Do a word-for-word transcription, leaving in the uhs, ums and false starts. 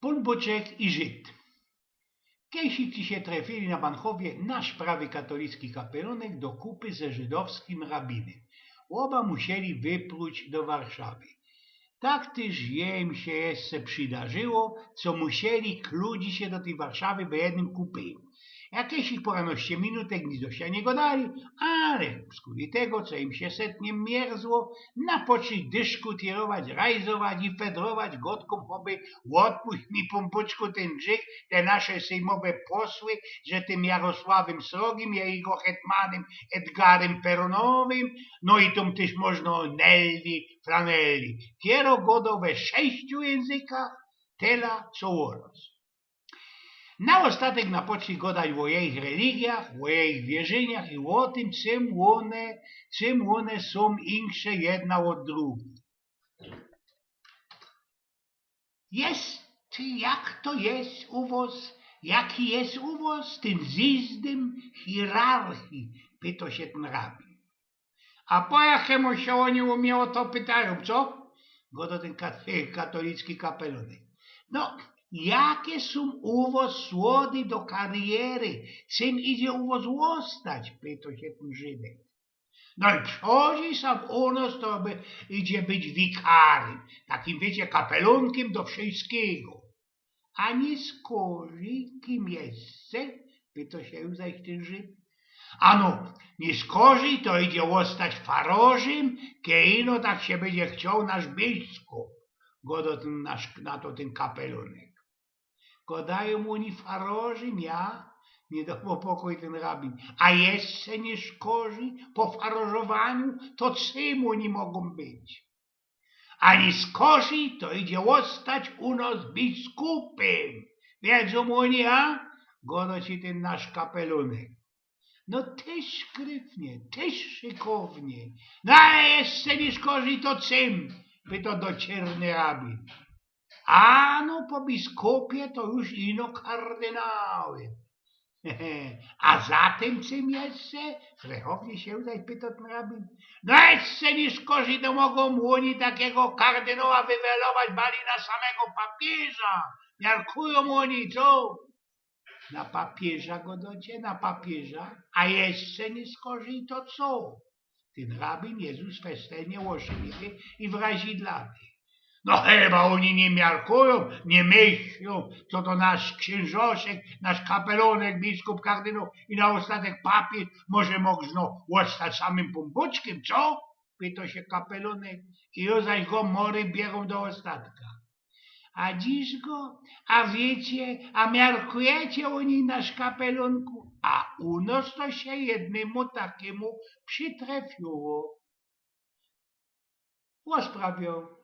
Pōn Bōczek i Żyd. Kejsik ci sie trefiyli na Banhowie nasz prawy katolicki kapelunek do kupy ze żydowskim rabinym. Ôba musieli wypruć do Warszawy. Tak tyż je im sie jeszcze przidarzyło, co musieli kludzić sie do tyj Warszawy we jednym kupyniu. Jakeś ich pōranoście minutek nic do sie niy godali, ale skuli tego, co im sie setnie mierzło, napoczli dyszkutyrować, rajzować i fedrować godkōm, choby ôdpuść mi, Pōn Bōczku, tyn grzych, te nasze sejmowe posły, że tym Jarosławym Srogim, jego hetmanym Edgarym Peronowym, no i tam tyż można Nelly Franelli. Kiero godo we sześciu jynzykach, tela co ôroz. Na ôstatek napoczli godać ô jejich religiach, ô jejich wierzyniach i ô tym, czym ône, czym ône sōm inksze jedna ôd drugij. Jest, czy jak to jest u wos, jaki jest u wos tyn zyzdym hierarchii? Pyto sie tyn rabin. A po jakiymu sie ôni u mie ô to pytajōm, co? Godo tyn kat-, katolicki kapelunek. No, jakie sōm u wos słody do kariery? Czym idzie u wos ôstać? Pyto sie tyn Żydek. No i przodzij sam u nos to by idzie być wikarym, takim, wiycie, kapelunkiym do wszyskigo. A niy skorzij kim jeszcze? Pyto sie już zaś tyn Żyd. Ano, niy skorzij to idzie ôstać farorzym, kej ino tak sie bydzie chcioł nasz biskup. Godo tyn nasz, na to tyn kapelunek. Godajōm ôni farorzym, ja? Niy dŏwŏ pokoju tyn rabin. A jeszcze niy skorzij po farorzowaniu, to czym ôni mogōm być? A niy skorzij to idzie ôstać u nos biskupym. Wiedzōm ôni, a? Godo ci tyn nasz kapelunek. No tyż gryfnie, tyż szykownie. No a jeszcze niy skorzij to czym? Pyto dociyrny rabin. Ano, po biskupie to już ino kardynałym. A za tym czym jeszcze? Frechownie sie zaś pyto tyn rabin. No jeszcze niy skorzij to mogōm ôni takigo kardynała wywelować bali na samego papiyża. Miarkujōm ôni, co? Na papiyża godŏcie, na papiyża? A jeszcze niy skorzij to co? Tyn rabin Jezus festelnie ôszaliyje i wrazidlaty. No chyba ôni niy miarkujōm, niy myślōm, co to nasz ksiynżoszek, nasz kapelunek, biskup, kardynał i na ôstatek papiyż może mōgno ôstać samym Pōnbōczkiym, co? Pyto sie kapelunek i już zaś go mory bierōm do ôstatka. A dziś go, a wiycie, a miarkujecie ôni nasz kapelunku, a u nos to sie jednymu takimu przitrefiyło. Ôsprawiōm.